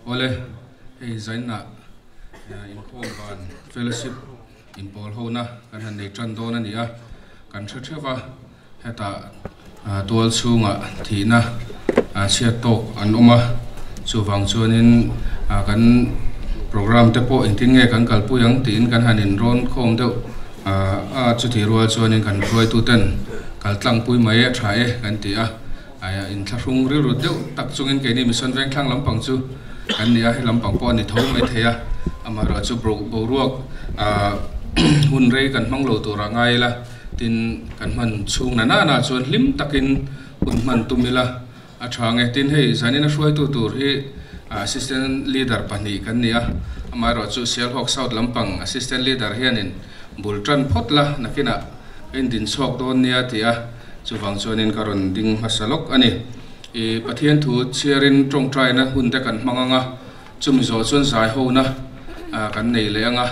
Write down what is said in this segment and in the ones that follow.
Awle, hei zainah inkhawm ban fellowship inpawl hona kan han nei tan dawn a ni a, kan hre theuh va, hetah tual chhungah thihna chhiat tawk an awm a, chuvang chuanin kan programme te pawh engtin nge kan kalpui ang tiin kan han inrawn khawm deuh a, chutih rual chuanin kan hruaituten kal tlangpui mai a tha e kan ti a. Aia inthlahrung rilru deuh tak chungin keini Mission Vengthlang lampang chu kan ni a, he lampang pawh a ni tho mai thei a, amaherawhchu boruak hun rei kan hmang lo turah ngai ila, tin kan hman chhung na nana chuan hlim takin hun hman tum ila a tha ang e. Tin hei zanin a hruaitu tur hi Assistant Leader pahnih kan ni a, amaherawhchu Sialhawk South lampang Assistant Leader hianin bul tan phawt la nakinah ka indinchhuak dawn nia ti a. Chuvang chuanin ka rawn ding hmasa lawk a ni. I Pathian thu chhiarin tawngtaina hun te kan hmang ang a, chumi zawh chuan zaihona kan nei leh ang a.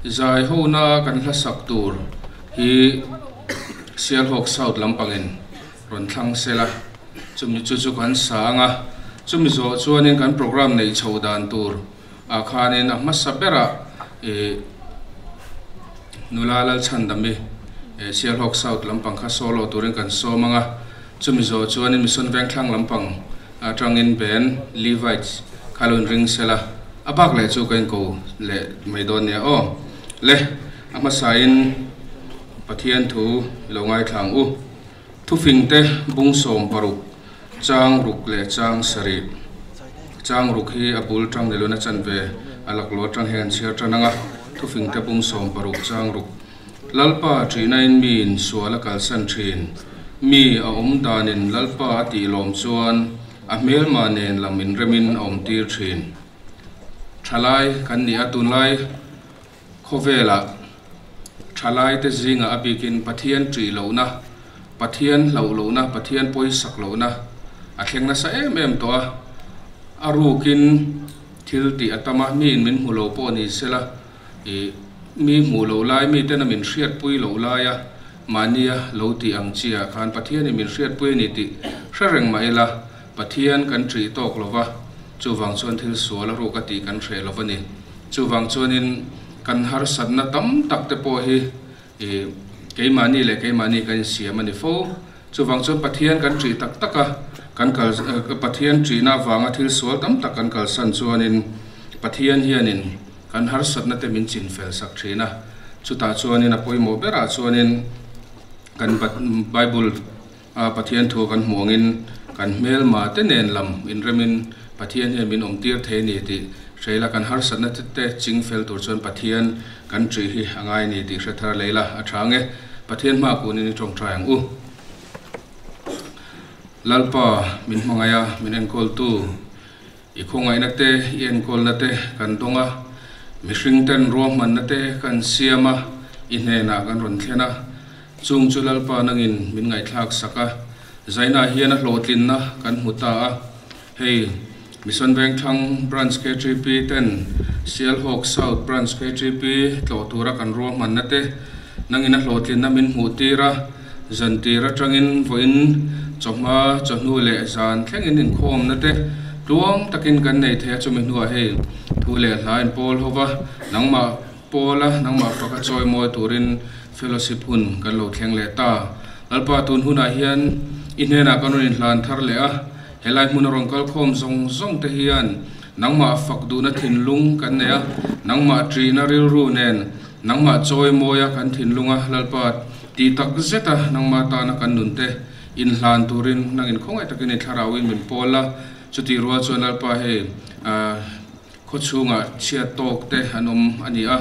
Zaihona kan hlasak tur hi Sialhawk South lampangin rawn thlang sela, chumi chu chu kan sa ang a. Chumi zawh chuanin kan programme neih chho dan tur ah khanin a hmasa berah i Nula Lalchhandami Sialhawk South lampang kha solo turin kan sawm ang a, chumi zawh chuanin Mission Vengthlang lampang atangin Ben Levites kha lo inring sela, a bak leh chu ka inko leh mai dawn nia aw. Le, a hmasain Pathian thu i lo ngaithla ang u. Thufingte bung 60 chang ruk leh chang sarih. Chang ruk hi a bul tang nilona chanve a laklawh atang hian an chhiar tan ang a, thufingte bung 60 chang ruk. Lalpa ṭihnain miin sual a kalsan ṭhin. Mi a awm danin Lalpa a tih lawm chuan a hmelma nen lam inremin a awmtir ṭhin. Ṭhalai kan ni a, tunlai Khawvelah thalaite zingah a bikin Pathian ṭih lohna, Pathian hlauh lohna, Pathian pawisak lohna a thleng nasa em em tawh a. A rukin thil tih a tam a, miin min hmu lo pawh ni sela, ih, mi hmuh loh lai, mitena min hriatpui loh laia mahnia lo tih ang chiah khan Pathianin min hriatpui a ni tih hre reng mah ila, Pathian kan ṭih tawk lo va, chuvang chuan thil sual a ruk a tih kan hreh lo va ni. Chuvang chuanin kan harsatna tam tak te pawh hi ih keimahni leh keimahni kan insiam a ni fo. Chuvang chuan Pathian kan ṭih tak tak a, kan kal Pathian ṭihna avanga thil sual tam tak kan kalsan chuanin Pathian hianin kan harsatna te min chinfel sak ṭhin a. Chutah chuanin a pawimawh berah chuanin kan Bible A Pathian thu kan hmuh angin kan hmelma te nen lam inremin Pathian hian min awmtir thei a ni tih hre ila, kan harsatna te ching fel tur chuan Pathian kan ṭih hi a ngai a ni tih hre thar leh ila a ṭha ang e. Pathian hma kunin i ṭawngṭai ang u. Lalpa min hmangaih a, min enkawltu i khawngaihna te, i enkawlna te kan dawng a, mihring ten ruahmanna te kan siam a, i hnenah kan rawn thlen a. Chung chu Lalpa nangin min ngaihthlak sak a, zainah hian a hlawhtlinna kan hmu ta a. Hei, Mission Vengthlang Branch KTP ten Sialhawk South Branch KTP tlawh tura kan ruahmanna te nangin a hlawhtlinna min hmuh tir a, zan tir atangin vawiin chawhma, chawhnu leh zan thlengin inkhawmna te tluang takin kan nei thei a, chumi hnuah hei thu leh hla in pawl ho va, nangmah Pawla nangmah faka chawi mawi turin fellowship hun kan lo thleng leh ta. Lalpa tun hunah hian i hnenah kan rawn inhlan thar leh a, helai hmuna rawn kal khawm zawng zawng te hian nangmah fak duhna thinlung kan nei a, nangmah ṭihna rilru nen nangmah chawi mawia kan thinlunga Lalpa tih tak zeta nangmah tana kan nun te inhlan turin nangin khawngaih takin i thlarauin min pawl la. Chutih rual chuan Lalpa hei Khaw chhungah chhiat tawk te an awm a ni a,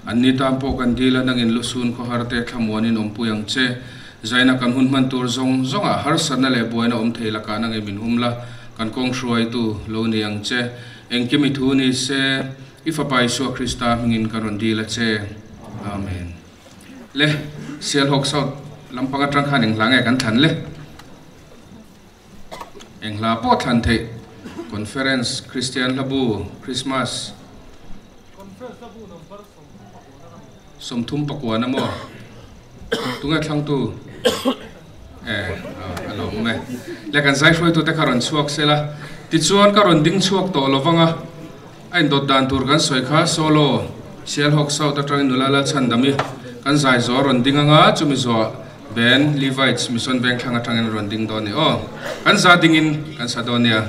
an ni tan pawh kan dil a, nangin lusun khawhar te thlamuanin awmpui ang che. Zaina kan hun hman tur zawng zawngah harsatna leh buaina awm thei lakah nangin min hum la, kan kawng hruaitu lo ni ang che. Engkim i thu ni se, i Fapa Isua Krista hmingin kan rawn dil a che. Amen. Le, Sialhawk South lampang atang khan eng hla nge kan thlan le? Eng hla pawh thlan theih Conference Kristian Hlabu Christmas 34 maw? Tunge thlangtu? E, a lo awm e. Le kan zai hruaitute kha rawn chhuak sela, tichuan ka rawn ding chhuak tawh lovang a. A indawt dan tur kan sawi kha solo Sialhawk South atangin nula Lalchhandami kan zai zawh a rawn ding anga chumi zawhah Ben Levites Mission Vengthlang atangin a rawn ding dawn a ni aw. Kan za dingin kan sa dawn nia.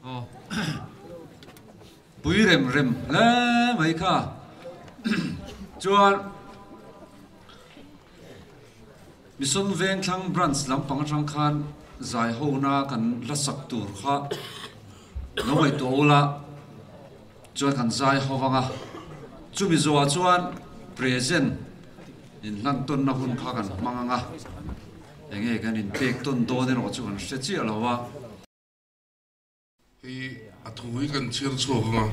Aw pui rem rem hle mai kha chuan Mission Vengthlang Branch lampang atang khan zai hona kan la sak tur kha lo ngaihtuah ula chuan kan zai ho vang a, chumi zawhah chuan present inhlan tawnna hun kha kan hmang ang a, enge kan inpek tawn dawn erawh chu kan hre chiah lo a. Hei a thu hi kan chhiar chhuak ang a,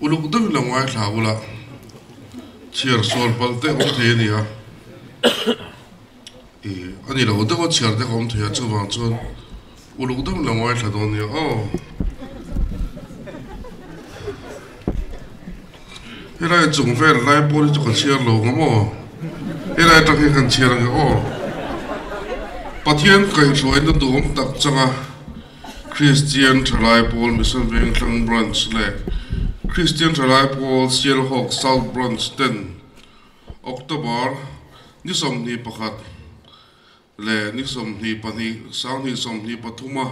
uluk deuhin lo ngaithla ula, chhiar sual palh te awm thei a ni a, ih a ni lo deuh a chhiar te ka awm thei a, chuvang chuan uluk deuhin lo ngaithla dawn nia aw. Helai chung vel lai pawh hi chu ka chhiar lo ang aw, helai atang hian kan chhiar ang e aw. Pathian kaihhruaina duhawm tak changa Kristian Thalai Pawl Mission Vengthlang Branch leh Kristian Thalai Pawl Sialhawk South Branch ten October ni 21 leh ni 22 2023 a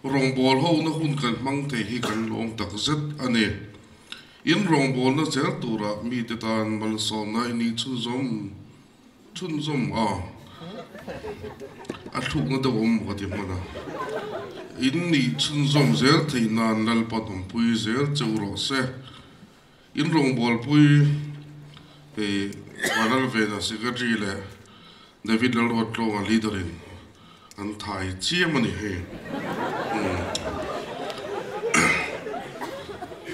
rawngbâwl hona hun kan hmang thei hi kan lawm tak zet a ni. In rawngbâwlna zel tura mite tan malsawmna i nih chhunzawm chhunzawm a, a thlukna deuh awm ka ti hman a. In nih chhunzawm zel theih nan Lalpa awmpui zel che u rawh se. In rawngbawlpui hei Vanlalvena Secretary leh David Lalruatlawnga Leader in an thai chiam a ni hei.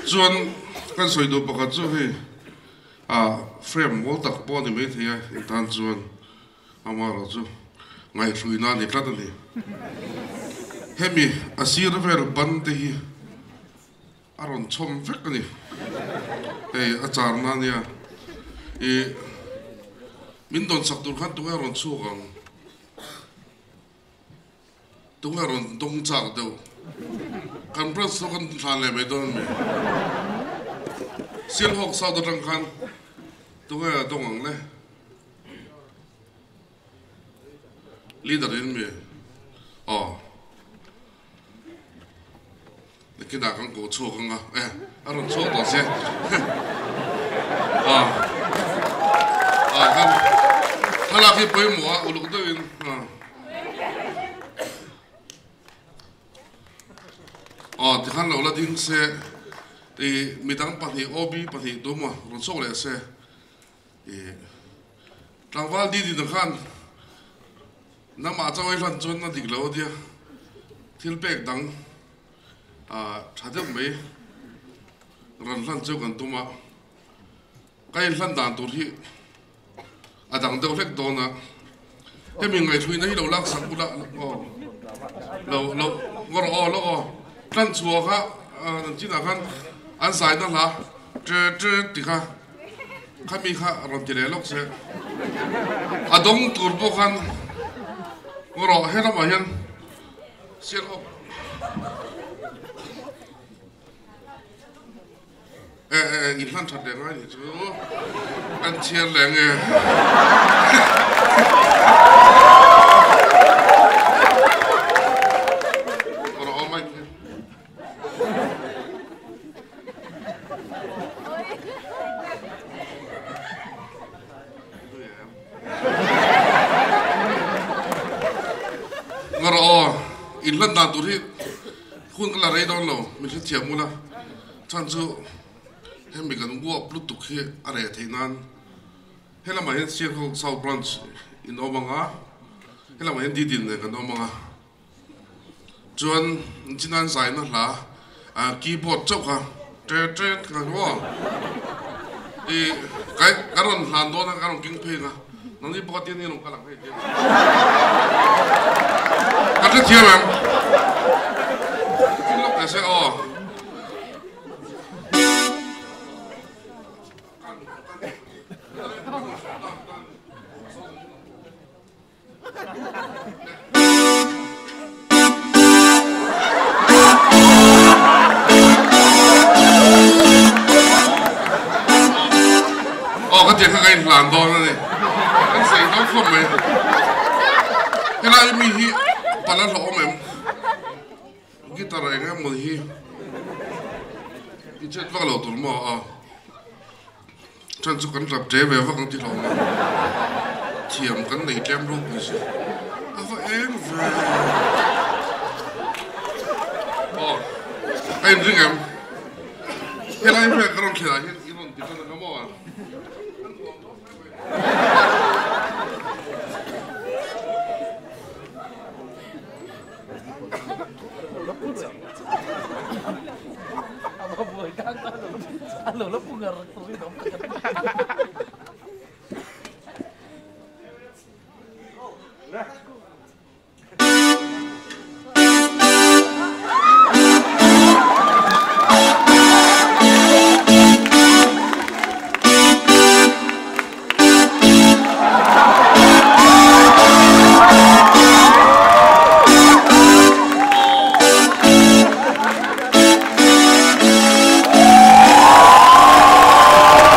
Chuan kan sawi duh pakhat chu hei ah frame mawl tak pawh a ni maithei a in tan chuan amaherawh chu ngaihhruina a ni tlat a ni. Hemi a sir vel ban te hi A rawn chhawm vek a ni. Hei a charna a nia. I min dawn sak tur khan tunge a rawn chhuak ang? Tunge a rawn dawng chak deuh? Kan branch pawh kan hlan leh mai dawn a mi? Sialhawk South atang khan tunge a dawng ang le? Leader in mi? Aw. Nakinah kan ko chhuak ang a, eh a rawn chhuak tawh se. Ah ah kan thlalak hi pawimawh a uluk deuhin ah. Aw tikhan lo la ding se i midang pahnih OB pahnih tum a rawn chhuak leh se i tlangval didin khan Nangmah chaw ei hlan chuan a dik lo a tia, thil pek dang tha deuh mai rawn hlan chu kan tum a, ka inhlan dan tur hi a dang deuh hlek dawn a, hemi ngaihhluina hi lo lak sak ula aw lo lo ngaw rawh aw lo aw hlan chhuah kha an chinah khan an zaina hla ṭe ṭe ti kha. Khami kha rawn ti leh lawk se, a dawng tur pawh khan ngaw rawh he lamah hian sial awk e e e inhlan that leh ngai nih chu kan chhiar leh nge. Ngaw rawh aw mic hi. Ngawr aw, in hlan dan tur hi hun ka la rei dawn lo, min hrethiam ula, chhan chu hemi kan uap lutuk hi a reh theih nan helamah hian Sialhawk South Branch in awm ang a, helamah hian Didin nen kan awm ang a. Chuan chinan zaina hla keyboard chauh kha ṭe ṭe kha maw i kai ka rawn hlan dawn a ka rawn keng phei ang a nangni bawk a tia ni rawn kal ang hei tia ka hrethiam em thil lawk teh se aw. Aw ka tiang kha ka inhlan dawn a ni. Kan sawi dawn khawp mai. Helai mi hi pala hlawh awm em? Guitar eng emaw hi i chet vak lo tur maw a? Chan chu kan rap ṭe ve vak ang ti hlawm a, thiam kan nei tlem ropui si. A va eng ve. Aw, a inring em? Helai vel ka rawn thlen ah hian i rawn ti ṭan ang a maw? An nuam dawn hle mai.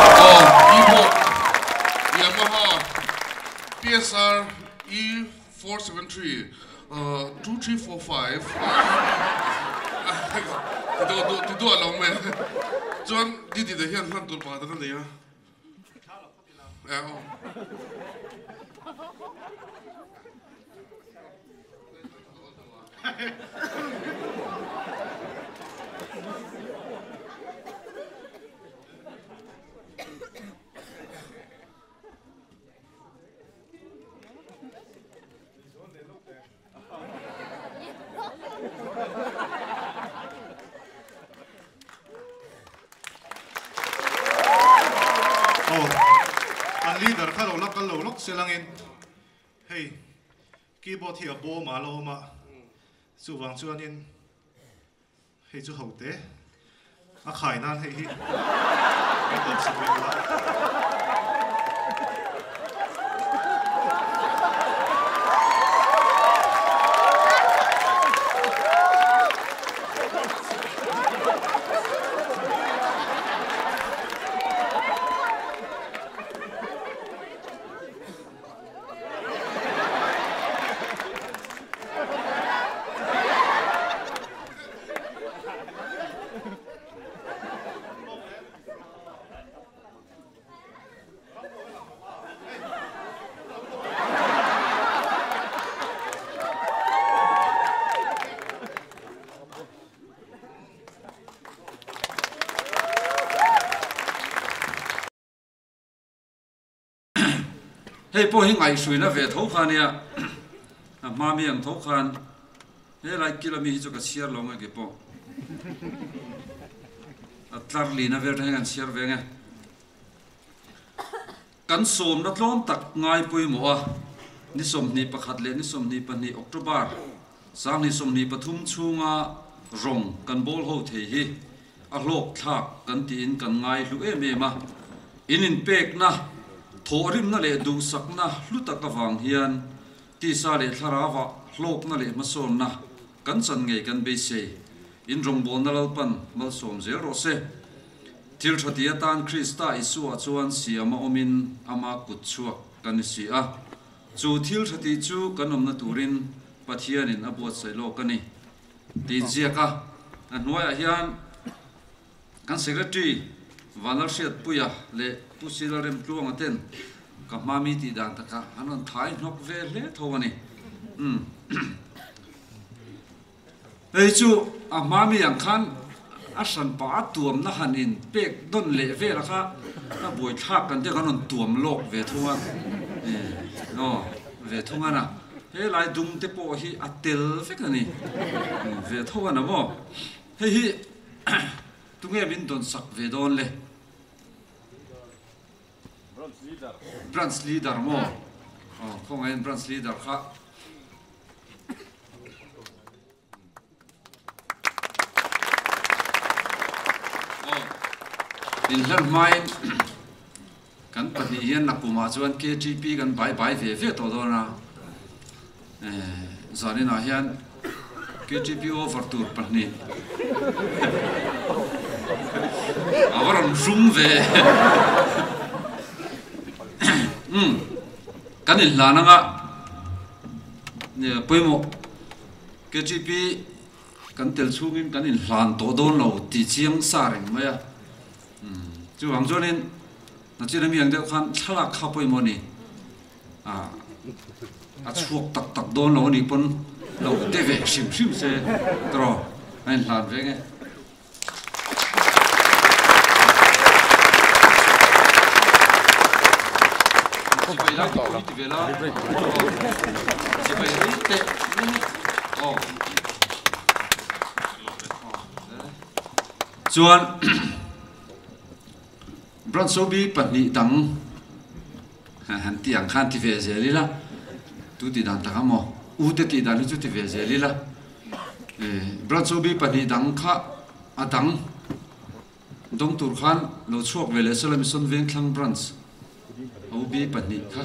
Aw, keyboard Yamaha PSR E473 2345 ti duah lo mai chuan Didi te hian hman tur pakhat an nei a. Aw, an leader kha lo la kal lo lawk se langin hei keyboard hi a bawm a la awm a, chuvang chuanin hei chu ho te a khai nan hei hi kan dawn sak leh ula. Hei pawh hi ngaihhruina ve tho kha nia, a hma mi ang tho khan helai kil ami hi chu ka chhiar lo nge keipawh. A tlar lina vel tang hian kan chhiar ve nge. Kan sawmna tlawm tak ngai pawimawh a, ni 21 leh ni 22 October 2023 chhunga rawng kan bawl ho thei hi a hlawk thlak kan tiin kan ngai hlu em em a. In inpekna, thawhrimna leh duhsakna hlu tak avang hian tisa leh thlarauah hlawkna leh hmasawnna kan chan ngei kan beisei. In rawngbawlna Lalpan malsawm zel rawh se. Thil tha ti atan Krista Isua chuan siama awmin ama kut chhuak kan ni si a. Chu thil tha tih chu kan awmna turin Pathianin a buatsaih lawk a ni tih inziak a. A hnuaiah hian kan Secretary Vanlalhriatpuia leh Pu Sila Remtluanga ten ka hma mi tih dan takah an rawn thai hnawk ve hle tho a ni. Umm. Hei chu a hma mi ang khan a hran pah a tuamna han in pek dawn leh vel a kha a buai thlak kan te kan rawn tuam lawk ve thung a aw ve thung a na helai dum te pawh hi a tel vek a ni ve tho a na maw hei hi tunge min dawn sak ve dawn le branch leader maw aw khawngaihin branch leader kha. Inhler hmain kan pahnih hian nakumah chuan KTP kan bai bai ve ve tawh dawn a, zaninah hian KTP over tur pahnih a va rawn rum ve. Kan inhlan anga. Pawimawh KTP kan tel chhungin kan inhlan tawh dawn lo tih chiang sa reng mai a. Chuvang chuanin nachin ami ang deuh khan thlalak kha pawimawh a ni. A chhuak tak tak dawn lo a nih pawn lo te ve hrim hrim se tawh a inhlan ve nge. Sipai lai tih pawh hi ti ve la. Sipai rei teh aw. Chuan Branch OB pahnih dang han ti ang khan ti ve zel ila tu ti dan tak a maw u te tih dan hi chu ti ve zel ila Branch OB pahnih dang kha a dang dawng tur khan lo chhuak ve leh sela Mission Vengthlang Branch OB pahnih kha.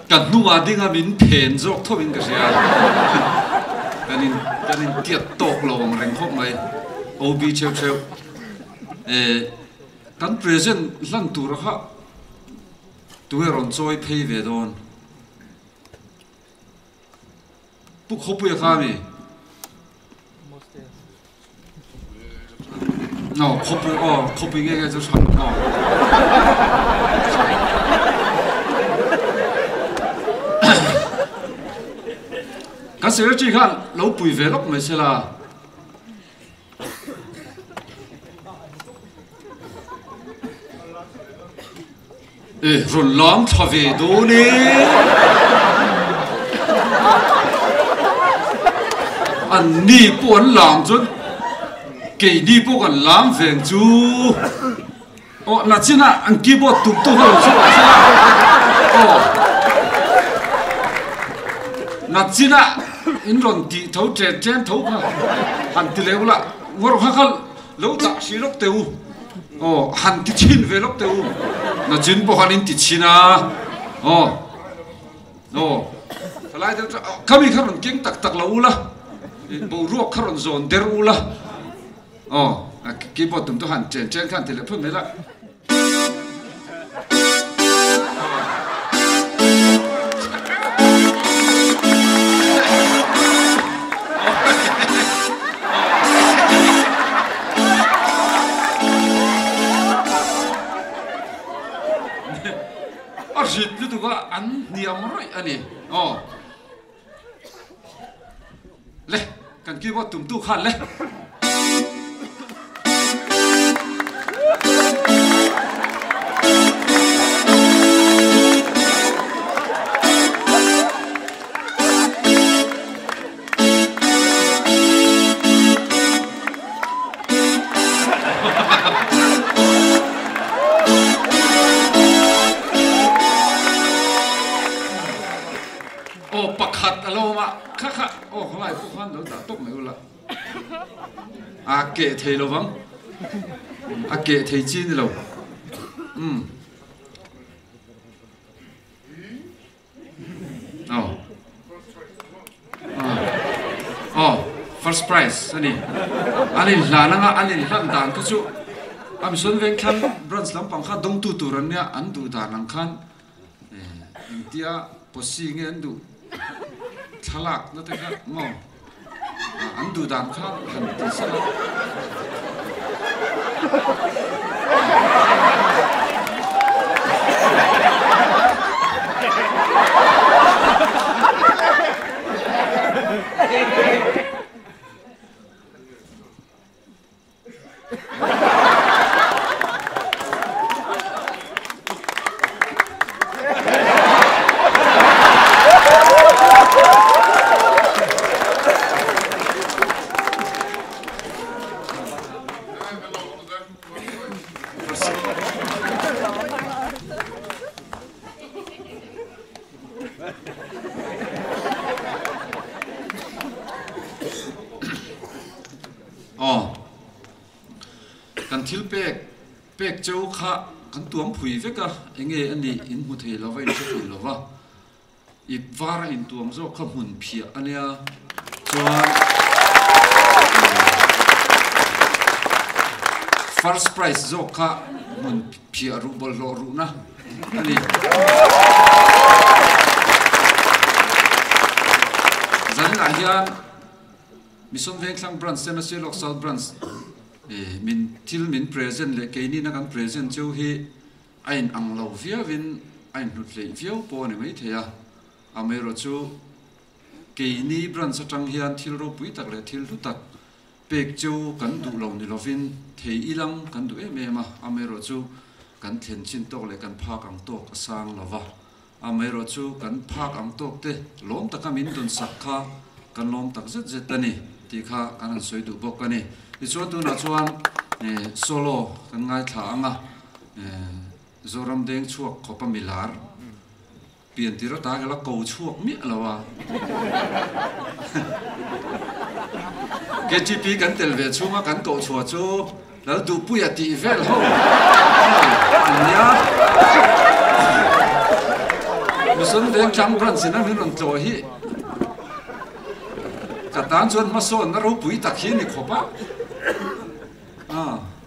Ka hnungah dinga min phen zawk tho in ka hria. Kan in kan in tiat tawk lo ang reng khawp mai. OB theuh theuh. Eh kan present hlan tur kha tunge rawn chawi phei ve dawn. Pu Khawpuia kha ami? Aw Khawpui aw Khawpui nge nge chu hran aw. Kan secretary khan lo pui ve lawk mai sela. E rawn lam thla ve dawn e. An ni pawh an lam chuan keini pawh kan lam veng chu. Aw nachinah an keyboard tum tu kha lo chhuah sela. Aw nachinah in rawn tih tho chen chen tho kha han ti leh ula ngawr kha kha lo dah hrih lawk teh u. Aw han ti chhin ve lawk teh u. Nachin pawh khan in ti chhin a. Aw aw thalai deuh chuan khami kha rawn keng tak tak lo ula boruak kha rawn zawn der ula. Aw, keyboard tum chu han chen chen khan ti leh phut mai la. A rit lutuk a, an hniam rawih a ni. Aw. Le, kan keyboard tumtu khan le. Aw pakhat a lo awm a, kha kha aw khalai pawh khan lo dah tawp mai ula, a keh thei lo vang, a keh thei chi ni lo, umm aw aw first prize a ni, an inhlan anga an inhlan dan kha chu a Mission Vengthlang branch lampang kha dawngtu tur an nia an duh dan ang khan. Engtia posi nge an duh thlalak na te kha maw an duh dan kha han ti sela. Aw, kan thil pek Pek cheu kha kan tuam phui vek a, enge a nih in hmu thei lova in hre thei lova, ip var a intuam zawk kha hmun phiah a nia chuan first prize zawk kha hmun phiah ruh bawlhhlawh ruhna a ni. Zaninah hian Mission Vengthlang Branch, Sena Sialawk South Branch min thil min present leh keinina kan present cheu hi a in ang lo viauin a in hlut hleih viau pawh a ni maithei a, amaherawhchu keini branch atang hian thil ropui tak leh thil hlu tak pek cheu kan duh lo ni lovin thei ilang kan duh em em a, amaherawhchu kan thlen chin tawk leh kan phak ang tawk a sang lo va. Amaherawhchu kan phak ang tawk te lawm taka min dun sak kha kan lawm tak zet zet a ni tih kha kan han sawi duh bawk a ni. Tichuan tunah chuan solo kan ngaithla ang a, Zoram deng chhuak khawpa milar pian tir ata ka la ko chhuak miah lo a. KTP kan tel ve chhunga kan koh chhuah chu Lalduhpuia tih vel ho an nia. Mission Vengthlang Branch in a min rawn tlawh hi ka tan chuan hmasawnna ropui tak hi a ni khawp a.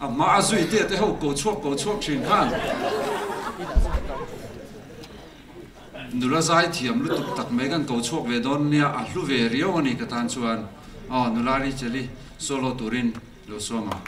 A hma a zui te te ho ko chhuak ko chhuak thin khan nula zai thiam lutuk tak mai kan ko chhuak ve dawn nia a hlu ve riau a ni ka tan chuan. Aw nula Rachel-i solo turin Lo sawm ang.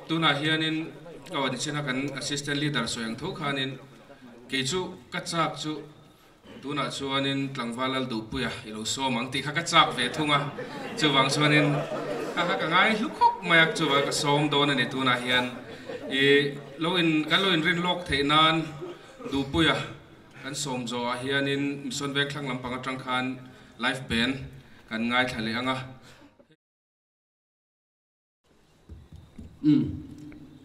Tunah hianin aw nichina kan assistant leader sawi ang tho khanin kei chu ka chak chu tunah chuanin tlangval lal duhpuia i lo sawm ang tih kha ka chak ve thung a, chuvang chuanin kha kha ka ngai hlu khawp mai a, chuvang ka sawm dawn a ni tunah hian i lo in kan lo inrin lawk theih nan duhpuia kan sawm zawhah hianin Mission Vengthlang lampang atang khan live band kan ngaithla leh ang a. Umm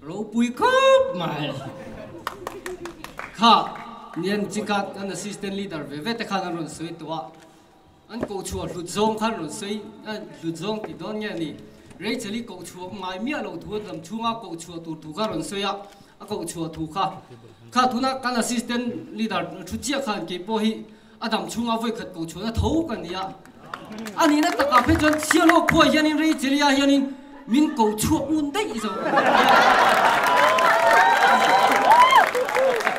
ropui khawp mai kha nian chika an assistant leader ve ve te khan an rawn sawi tawh a an koh chhuah hlut zawng khan rawn sawi hlut zawng tih dawn nge ni Rachel i koh chhuah ngai miah loh thu a lam chhunga koh chhuah tur thu kha rawn sawi a a koh chhuah thu kha kha tuna kan assistant leader thu chiah khan keipawh hi A dam chhunga vawi khat ko chhuahna tho ka ni a. A nihna takah phei chuan Sialhawk khuaah hianin Rachel-i ah hianin min ko chhuak ngun daih zo ka ni a.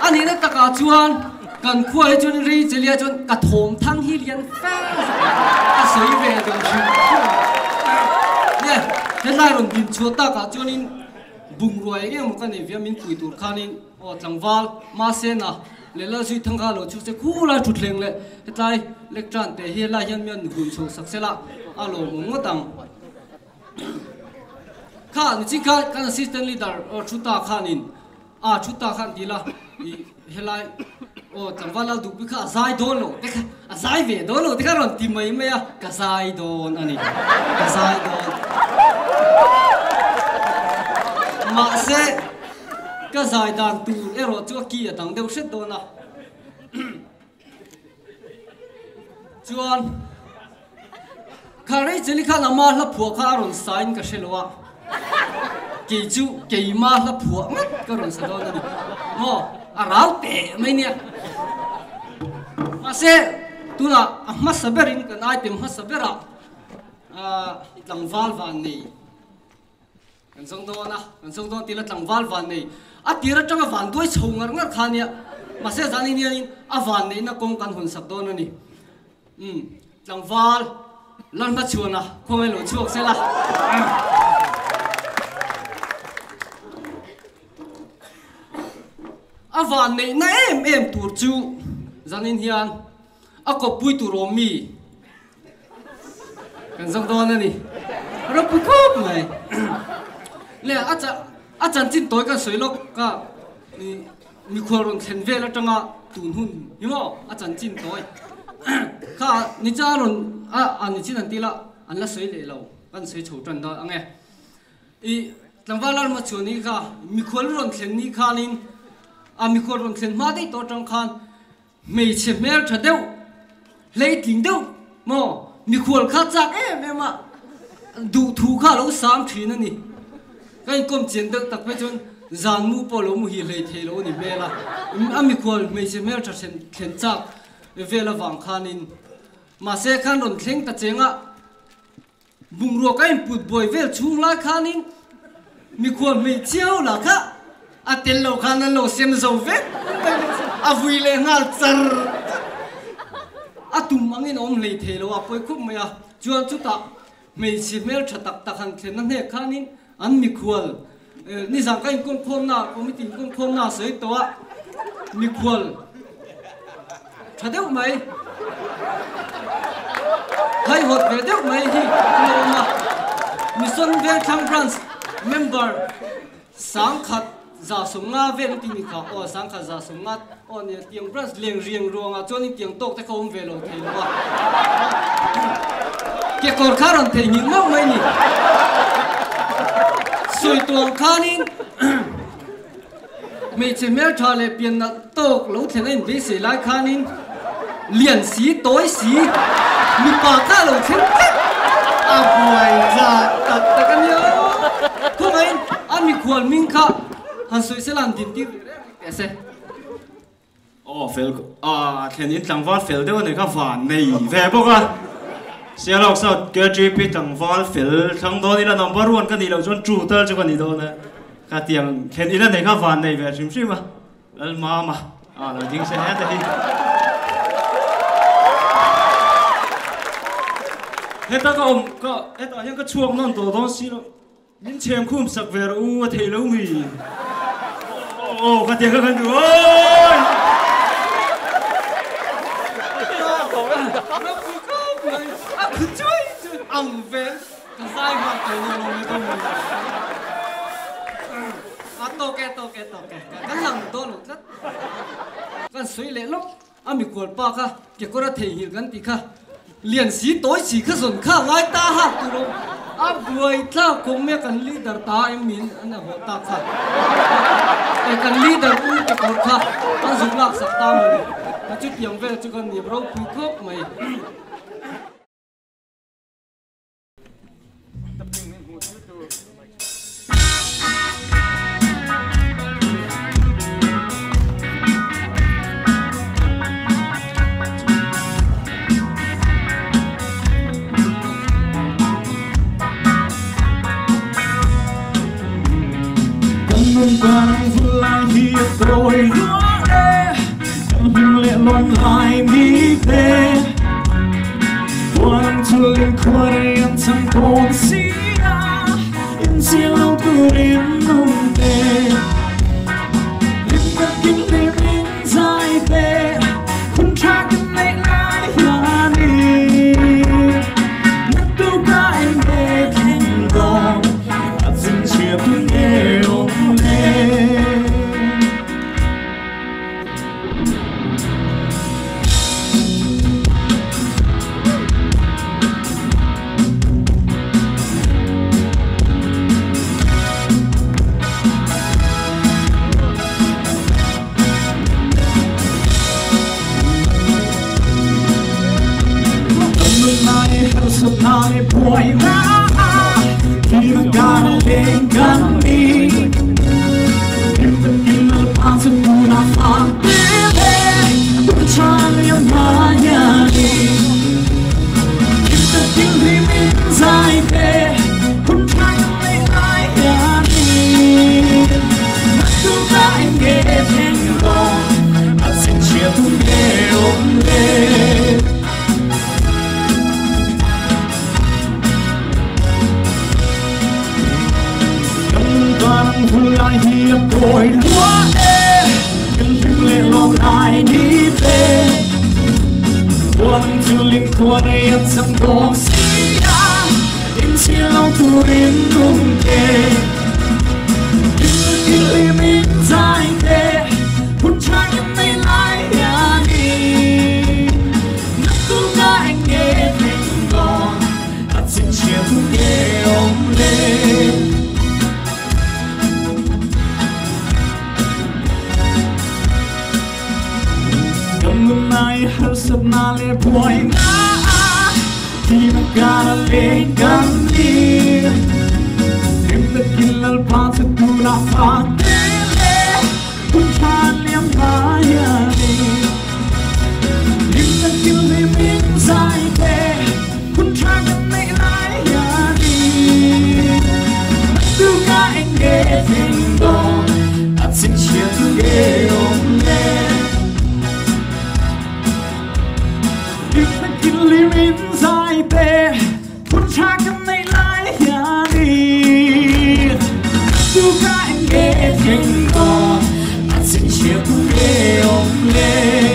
A nihna takah chuan kan khuaah hi chuan Rachel-i ah chuan ka thawm thang hi lian fe ka sawi ve deuh hrim hrim a. Nge helai rawn din chhuah takah chuanin bungrua eng emaw ka nei ve a min pui tur khanin Aw tlangval, mahse na leh Lalzui thangkha lo chhuk se khulai thutthleng leh hetlai lectern te hi helai hian mian hun chho sak sela a lawmawm ngawt ang. Kha nichin kha kan assistant leader aw thu ta khanin a thu ta khan ti la i helai aw tlangval Lalduhpui kha a zai dawn lo te kha a zai ve dawn lo te kha rawn ti mai mai a ka zai dawn a ni ka zai dawn mahse Ka zai dan tur erawh chu a ki a dang deuh hret dawn a. Chuan kha Rachel-i khan ama hla phuah kha a rawn sa in ka hre lo a, kei chu keima hla phuah ngat ka rawn sa dawn a ni. Maw a rau teh mai nia. Mahse tunah a hmasa berin kan item hmasa berah tlangval van nei. Kan zawng dawn a, kan zawng dawn tila tlangval van nei a tir atanga van duai chho ngar ngar kha nia, mahse zanin hianin a van neihna kawng kan hawn sak dawn a ni. Umm, tlangval Lalhma chhuana khawngaih lo chhuak sela. A van neihna em em tur chu zanin hian a kawppui tur awm mi Kan zawk dawn a ni. Ropui khawp mai. Le a cha a chanchin tawi kan sawi lawk ka mikhual rawn thlen vel atanga tun hun hi maw a chanchin tawi kha ni cha rawn a a nichin an tila an la sawi leh lo kan sawi chho tan dawn ang e. I tlangval arma chuan hi kha mikhual rawn thlen ni khanin a mikhual rawn thlen hma daih tawh atang khan Hmeichhe hmeltha deuh, hleitling deuh maw mikhual kha chak em em a, duhthu kha a lo sang thin a ni. Ka inkawm chian deuh tak phei chuan zan mu pawh lo muhil hlei thei lo a ni hmel a, a mikhual hmeichhe hmeltha thlen chak vel avang khanin mahse khan rawn thleng ta cheng a, Bungrua ka input buai vel chhung lai khanin mikhual hmeichhiau lah kha a tel lo khan an lo sem zo vek a vui leh nghal char a tum angin a awm hlei thei lo a pawi khup mai a chuan chutah hmeichhe hmeltha tak tak han thlenna hnek khanin an mikhual nizan ka inkawmkhawmna committee inkawmkhawmna a sawi tawh a mikhual tha deuh mai haihawt ve deuh mai hi a lo awm a Mission Vengthlang Branch member sangkhat za sawmnga vel an tih ni kha aw sangkhat za sawmnga aw nia tiang branch leng riang ruangah chuanin tiang tawk te kha awm ve lo thei lo a kekawr kha rawn theihnghilh meuh mai ni sawi tuang khanin Hmeichhe hmeltha leh pian nalh tawk lo thlen a inbeisei lai khanin lian si, tawi si, mipa kha a lo thleng tlat a buai zat tak tak a nia. Khawngaihin a mikhual hming kha han sawi sela han din tir ve reng reng teh se. Aw fel ah thlen in tlangval fel deuh a ni kha van nei ve bawk a Sialhawk South KGP tlangval fel thlang dawn ila number one ka nih loh chuan two tal chu ka ni dawn a ka tiang thlen in a nei kha van nei ve hrim hrim a Lalmama ah lo ding se heta hi heta ka awm ka hetah hian ka chhuak nawn tawh dawn si lo. Min chhem khum sak ve rawh u a theih lo mi. Aw ka tia ka kan duh awi. A khu chuai chu ang vel ka zai nghal tawh lo lo mai dawn mai. A tawk e tawk e tawk e kan lang dawn lo tlat. Kan sawi leh lawk A mikual pa kha kekawr a theihnghilh kan tih kha lian si tawi si kha zawn kha ngai ta hak tur awm a buai thlak khawp mai a kan leader ta em min an a haw tak kha e kan leader u kekawr kha an zuk lak sak ta maw ni ka chutiang vel chu kan niam ropui khawp mai. Tu ka nghe thành to, xin chia tu nghe ông lê.